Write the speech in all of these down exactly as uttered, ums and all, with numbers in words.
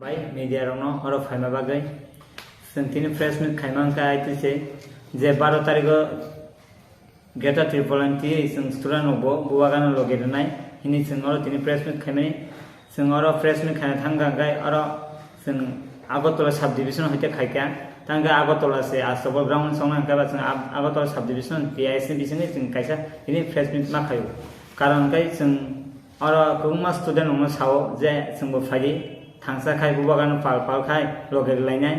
Bai media rokno oro phaima bagwi chwng tini press meet khaima wngkha, I T C je baro tarigo Greater Tripura ni twi chwng student rokbo bubagrano logi rwnai hwnwi chwng oro tini press meet khaimani. Chwng oro press meet khaina thangkha, hwnkhe oro chwng Agartala sub division hoite khaikha, tangkhe Agartala se Astabal ground songna hwnkhe ba chwng Ag-, Agartala sub division T I S ni bisingwi chwng kaisa tini press meet ma khaio. Karon hwnkhe chwng oro kwbangma student rokno sao je chwngbo phaidi, thangsa khai bubagrano pal pal khai logi rwlainai.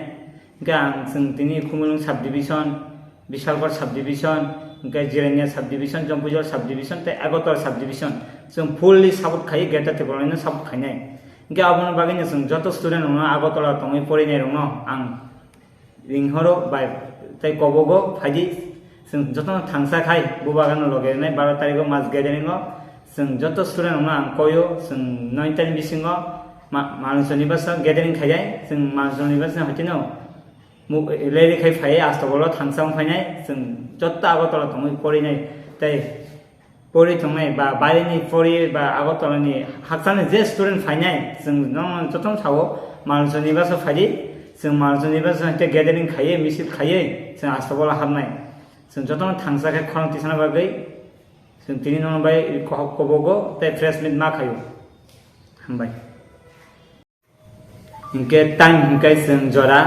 Hwnkhe ang chwng tini Khumulwng sub division, Bishalgarh sub division, hwnkhe Jirania sub division, Jompujor sub division tei Agartala sub division chwng fully support khai, Greater Tipralandno support khainai. Hwnkhe aboni bagwino chwng joto student rokno, Agartala tongwi porinai rokno ang ringhoro bai tei kobogo phaidi, chwng jotono thangsa khai bubagrano logi rwnai baro tarigo mass gathering o. Chwng joto student rokno ang koio, chwng noita ni bisingo ma-, Manuchani basa gathering khainai, chwng Manuchani basa hoitino mu-, rally khai phaiwi Astabalo thangsa wng phainai, chwng joto Agartala tongwi porinai tei pori tongnai ba baireni pori ba Agartala ni hakchangni je student phainai, chwng no jotono sao Manuchani basa phaidi, chwng Manuchani basa hwnkhe gathering khaiwi, misil khaiwi chwng Astabalo habnai. Chwng jotono thangsa khe khorang tisana bagwi chwng tini nono bai ko-, kobogo tei press meet ma khaio. Hambai. Hinkhe time hinkhe chwng jora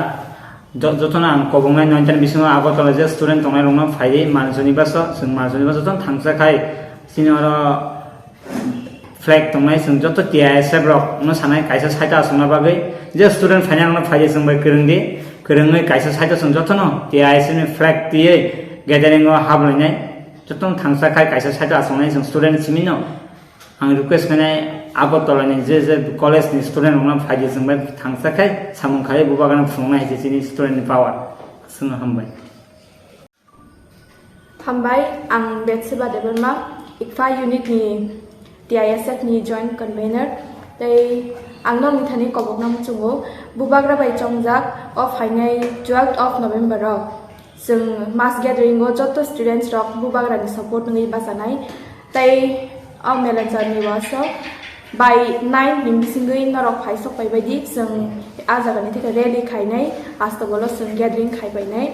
jo-, jotono ang kobongnai noita ni bisingo Agartala je student tongnai rokno phaiwi Manuchani basa, chwng Manuchani basa jotono thangsa khai chini oro flag tongnai, chwng joto T I S F rokno sanai kaisa side o achukna bagwi je student phainai rokno phaidi chwng bai kwrwngdi, kwrwngwi kaisa side o chwng jotono T I S F ni flag twiwi gathering o hablainai, jotono thangsa khai kaisa side o achuknai chwng student simino. Ang request khainai Agartala ni je je college ni student rokno phaidi chwng bai thangsa khai samung khai bubagrano phunuknai hai se chini student ni power. Chwngno hambai. Hambai, ang Betseba Debbarma, ICFA unit ni T I S F ni joint convener. Tei ang nokni thani kobokna muchungo, bubagra bai chongjak o phainai twelfth of November o. Chwng mass gathering o joto students rok bubagra ni support wngwi bachanai. Tei o Melanchar ni waso bai nine ni bisingwi norok phai sok pai baidi chwng a jaga ni theke rally khainai, Astabalo chwng gathering khai painai.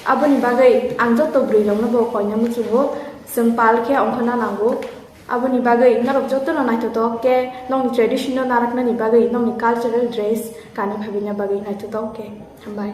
Aboni bagwi ang joto bwrwi rokno bo koina muchungo, chwng pal khe ongkhorna nango. Aboni bagwi norok jotono naithotok khe nokni tradition no naraknani bagwi, nokni cultural dress kanwi phaibina bagwi naithotok khe. Hambai.